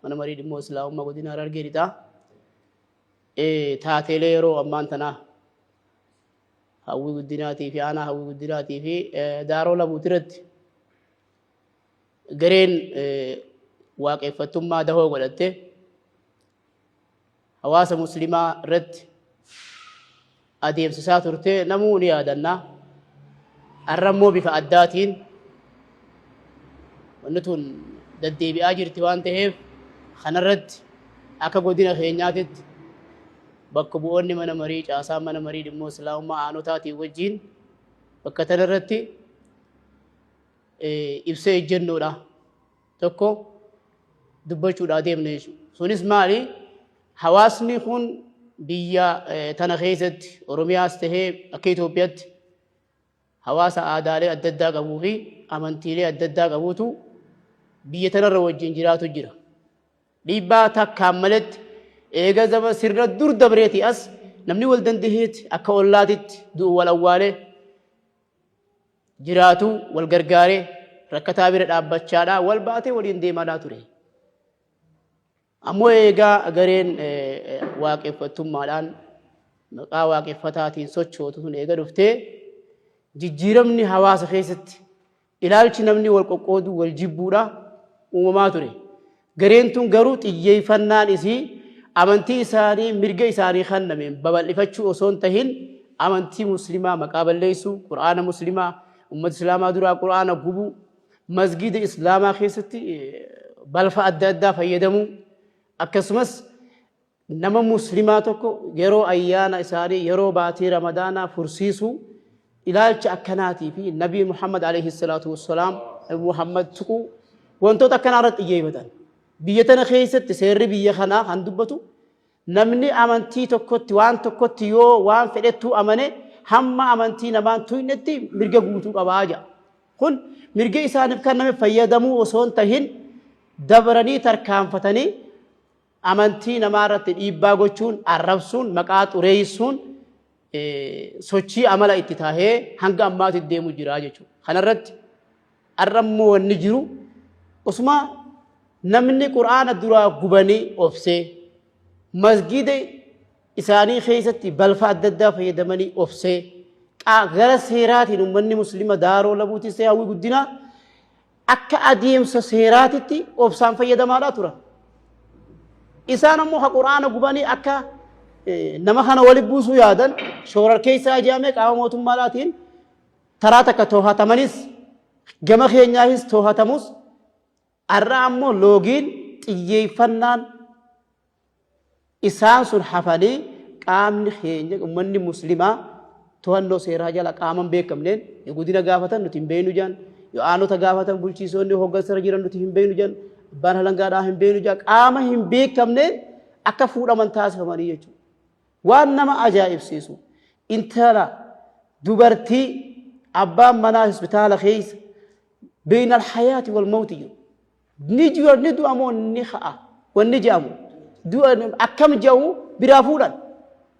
Mana Marii Dhimmoota Islaamummaa Godina Harargee Lixaa. Taateelee yeroo ammaan tanaa Hawwii Guddinaatii fi aanaa Hawwii Guddinaatii fi Daaroo Labuuti irratti gareen waaqeffattummaa dahoo godhatte hawaasa muslimaa irratti adeemsisaa turte namuu ni yaadanna. Har'a immoo bifa addaatiin wanni tun deddeebi'aa jirti waan ta'eef kanarratti akka godina keenyaatitti bakka bu'oonni mana marii caasaa mana marii dhimmoo islaamummaa aanotaatiin wajjin bakka tanarratti ibsa ejjennoodha tokko dubbachuudhaa deemne jechuudha. Sunis maali? Hawaasni kun biyya tana keessatti Oromiyaas tahee akka Itoophiyaatti hawaasa aadaalee adda addaa qabuu fi amantiilee adda addaa qabuutu biyya tanarra wajjin jiraatu jira. Dhiibbaa takkaan maletti eega zama sirna dur dabreetii as namni wal dandaheeti akka ollaatitti du'u wal awwaalee jiraatu wal gargaaree rakkataa bira dhaabbachaadhaa wal baatee waliin deemaadhaa ture. Ammoo eegaa gareen waaqeffattummaadhaan maqaa waaqeffataatiin sochootu sun eega dhuftee jijjiiramni hawaasa keessatti ilaalchi namni wal qoqqooduu wal jibbuudha uumamaa ture. Gareen tun garuu xiyyeeffannaan isii amantii isaanii mirga isaanii kennameen babal'ifachuu osoo hin tahin amantii muslimaa maqaa balleessuu, qur'aana muslimaa ummata islaamaa duraa qur'aana gubuu, masgiida islaamaa keessatti balfa adda addaa fayyadamuu akkasumas nama muslimaa tokko yeroo ayyaana isaanii yeroo baatii ramadaanaa fursiisuu ilaalcha akkanaatii fi nabii Muhammad alayhi salaatu wassalaam nabi Muhammad tuquu wantoota akkanaa irratti xiyyeeffatan. Biyya tana keessatti seerri biyya kanaa kan dubbatu namni amantii tokkotti waan tokkotti yoo waan fedhettuu amane hamma amantii namaan tuynetti mirga guutuu qabaa jedha. Kun mirga isaaniif kenname fayyadamuu osoo hin tahin dabranii tarkaanfatanii amantii namaa irratti dhiibbaa gochuun, arrabsuun, maqaa xureessuun sochii amala itti taahee hanga ammaatti deemu jira jechuudha. Kanarratti har'a immoo wanni jiru osuma namni qur'aana duraa gubanii obsee masgiida isaanii keessatti balfa adda addaa fayyadamanii obsee gara seeraatiin uummanni muslima daaroo labuutis ta'e hawwii guddinaa akka adeemsa seeraatitti obsaan fayyadamaadhaa turan. Isaan ammoo ka qur'aana gubanii akka nama kana wali buusuu yaadan shoorarkeessaa jedhamee qaama mootummaadhaatiin taraa takka toohatamanis gama keenyaahis toohatamus har'a ammoo loogiin xiyyeeffannaan Isaan sun hafanii qaamni keenya ummanni muslimaa to'annoo seeraa jala qaama hin beekamneen yoo godina gaafatan nuti hin beeknu jedhan yoo aanota gaafatan bulchiisonni hooggansarra jiran nuti hin beeknu jedhan abbaan halangaadhaa hin beeknu jedhan qaama hin beekamneen akka fuudhaman taasifamanii jechuudha. Waan nama ajaa'ibsiisu intala dubartii abbaan manaa hospitaala keessa beeyna alhayaati wal mawti jiru. Ni jira ni du'a moo ni ka'a wanni je'amu du'a akkam je'u biraa fuudhan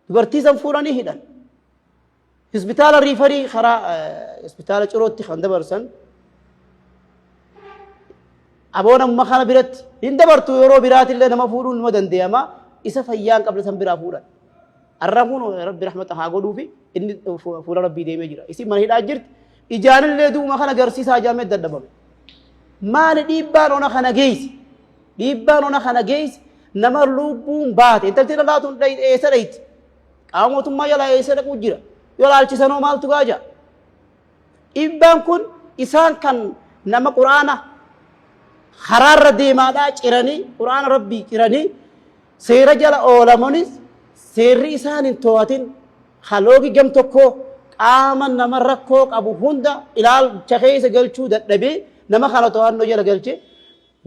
dubartii san fuudhanii hidhan hospitaala riifarii karaa hospitaala cirootti kan dabarsan aboon amma kana biratti hin dabartu yeroo biraatillee nama fuudhuun nima dandeeyama isa fayyaan qabne san biraa fuudhan arra kun rabbi rahmata haa godhuufi inni fuula rabbii deemee jira isin mana hidhaa jirti ijaanillee du'uma kana garsiisaa jaamee dadhabame Maali dhiibbaan ona kana geesse? Dhiibbaan ona kana geesse nama lubbuun baate. Intalti dhalaa tun eessa dhayti? Qaama mootummaa jalaa eessa dhaquu jira? Yoo laalchisanoo maaltu gaaja? Dhiibbaan kun isaan kan nama quraana karaarra deemaadhaa ciranii quraana rabbii ciranii seera jala oolamanis seerri isaan hin to'atin Haloogi gam tokkoo qaama nama rakkoo qabu hunda ilaalcha keessa galchuu dadhabee nama kana to'annoo jala galchee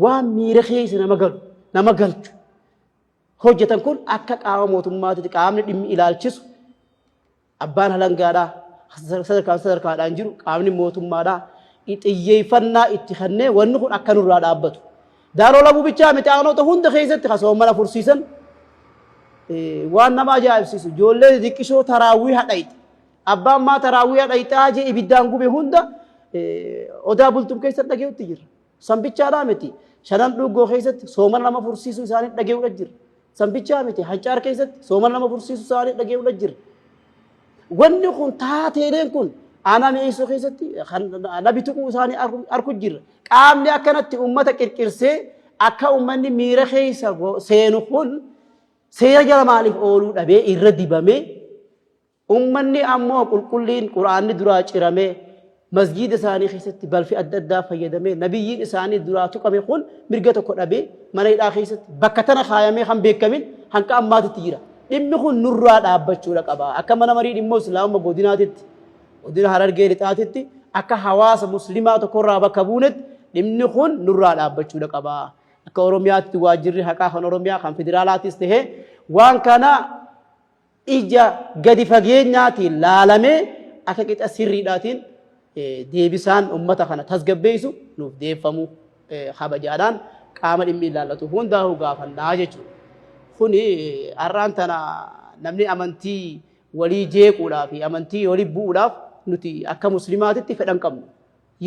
waan miira keessa nama galu nama galchu hojjetan kun akka qaama mootummaatitti qaamni dhimmi ilaalchisu abbaan halangaadhaa sadarkaan sadarkaadhaan jiru qaamni mootummaadhaa xiyyeeffannaa itti kennee wanni kun akka nurraa dhaabbatu. Daaroo labuu bichaa miti aanota hunda keessatti kasoomana fursiisan waan nama ajaa'ibsiisu ijoollee xixiqqishoo taraawwii hadhayxe abbaan maa taraawwii hadhayxaa jee ibiddaan gube hunda odaa bultum keessa dhageetti jira. San bichaadhaa miti. Shanan Dhuuggoo keessatti soomana nama fursiisuu isaanii dhage'uudha jirra. San bichaa miti, Hancaar keessatti soomana nama fursiisuu isaanii dhage'uudha jirra. Wanni kun taateeleen kun aanaa Mi'eessoo keessatti kan nabi tuquu isaanii arku jirra. Qaamni akkanatti uummata qirqirsee akka uummanni miira keessa seenu kun seera jala maaliif ooluu dhabee irra dibamee, Ummanni ammoo qulqulliin Qur'aanni duraa ciramee, masjiida isaanii keessatti balfi adda addaa fayyadamee, nabiyyiin isaanii duraa tuqame kun mirga tokko dhabee mana hidhaa keessatti bakka tana kaayamee kan beekamin hanqa ammaatitti jira. Dhimmi kun nurraa dhaabbachuudha qaba. Akka mana marii dhimma Islaamumma godinaatitti, godina Harargee Lixaatitti, akka hawaasa muslimaa tokkorraa bakka buunetti dhimmi kun nurraa dhaabbachuudha qaba. Akka Oromiyaatti waajjirri haqaa kan Oromiyaa kan federaalaatis tahee waan kana ija gadi fageenyaatiin laalamee akka qixa sirriidhaatiin deebisaan ummata kana tasgabbeessu nuuf deeffamu kabajaadhaan qaama dhimmi ilaallatu hundaa'uu gaafannaa jechuudha. Kuni har'aan tana namni amantii walii jeequudhaa fi amantii walii bu'uudhaaf nuti akka muslimaatitti fedhan qabnu.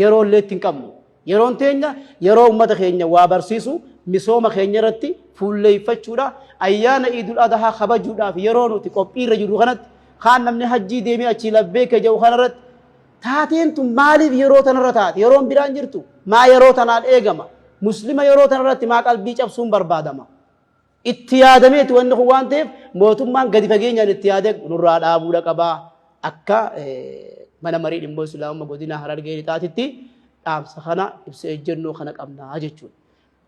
Yeroo illee itti hin qabnu. Yeroon teenya yeroo ummata keenya waa barsiisu, misooma keenya irratti fuulleeffachuudha. Ayyaana Iidul Adahaa kabajuudhaaf yeroo nuti qophiirra jirru kanatti, kaan namni hajjii deemee achii labbeeka jedhu kanarratti taateen tun maaliif yeroo tanarra taate? Yeroon biraan jirtu maa yeroo tanaan eegama? Muslima yeroo tanarratti maa qalbii cabsuun barbaadama? Itti yaadameeti wanni kun waan ta'eef mootummaan gadi fageenyaan itti yaadee nurraa dhaabuudha qaba. Akka mana marii dhimma Islaamumma godina Harargee Lixaatitti dhaamsa kana ibsa ejjennoo kana qabnaa jechuudha.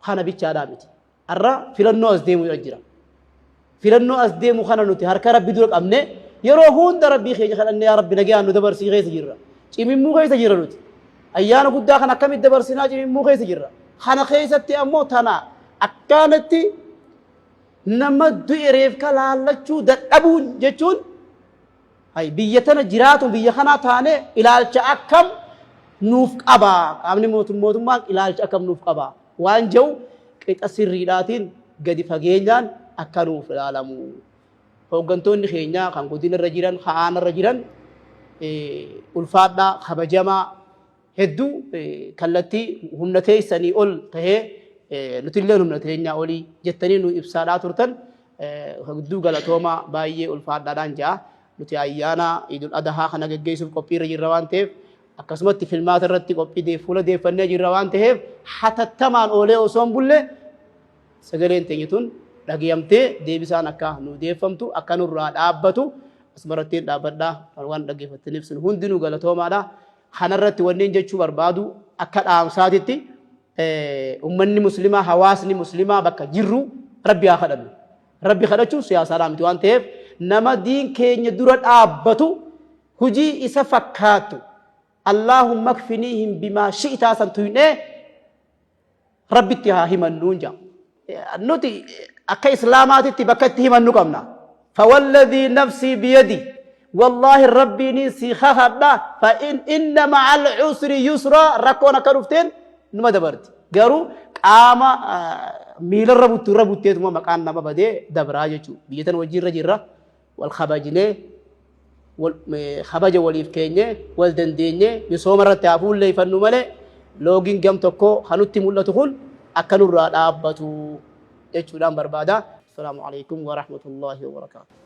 Kana bichaadhaa miti. Har'a filannoo as deemu jira. Filannoo as deemu kana nuti harka Rabbi dura qabne yeroo hunda Rabbii keenya kadhannee yaa Rabbi nagayaan nu dabarsii keessa jirra. Cimimmuu keessa jirra nuti. Ayyaana guddaa kana akkamitti dabarsinaa cimimmuu keessa jirra. Kana keessatti ammoo tana akkaanatti nama du'e reefka laallachuu dadhabuun jechuun hay biyya tana jiraatu biyya kanaa taane ilaalcha akkam nuuf qaba, qaamni mootummaan ilaalcha akkam nuuf qaba waan jedhu qixa sirriidhaatiin gadi fageenyaan akka nuuf ilaalamu. Hooggantoonni keenya kan godina irra jiran, kan aana irra jiran, ulfaadhaa, kabajamaa hedduu kallattii humna teessanii ol tahee nutilleen humna teenyaa olii jettanii nu ibsaadhaa turtan, hedduu galatoomaa, baay'ee ulfaadhaadhaan ja'a. Nuti ayyaana Idul Adahaa kana geggeessuuf qophiirra jirra waan ta'eef, akkasumatti filmaata irratti qophii fuula deeffannee jirra waan ta'eef, hatattamaan oolee osoo hin bulle sagaleen teenya tun dhagayamtee deebisaan akka nu deeffamtu, akka nurraa dhaabbatu asumarrattiin dhaabbadha. Waan dhaggeeffattaniif sun hundinuu galatoomaadha. Kanarratti wanneen jechuu barbaadu akka dhaamsaatitti, ummanni muslimaa, hawaasni muslimaa bakka jirru Rabbi haa kadhannu. Rabbi kadhachuun siyaasaadhaa miti waan ta'eef, nama diin keenya dura dhaabbatu hujii isa fakkaattu Allaahumma kfiniihim bimaa shi'taa san tuynee Rabbitti haa himannuun jedha. Nuti akka Islaamaatitti bakka itti himannu qabna. Fawalladhii nafsii biyadi, wallaahi Rabbiiniin si kakadha, fa inna ma'al usri yusraa, rakkoon akka dhufteen numa dabarti. Garuu qaama miilarra buttu irra butteetuma maqaan nama badee dabraa jechuudha. Biyya tana wajjin irra jirra, wal kabajnee, kabaja waliif keenye, wal dandeenye misooma irratti haa fuulleeffannu malee loogiin gam tokko kan nutti mul'atu kun akka nurraa dhaabbatu jechuudhaan barbaada. Assalaamu alaikum wa rahmatullahi wa barakaatuh.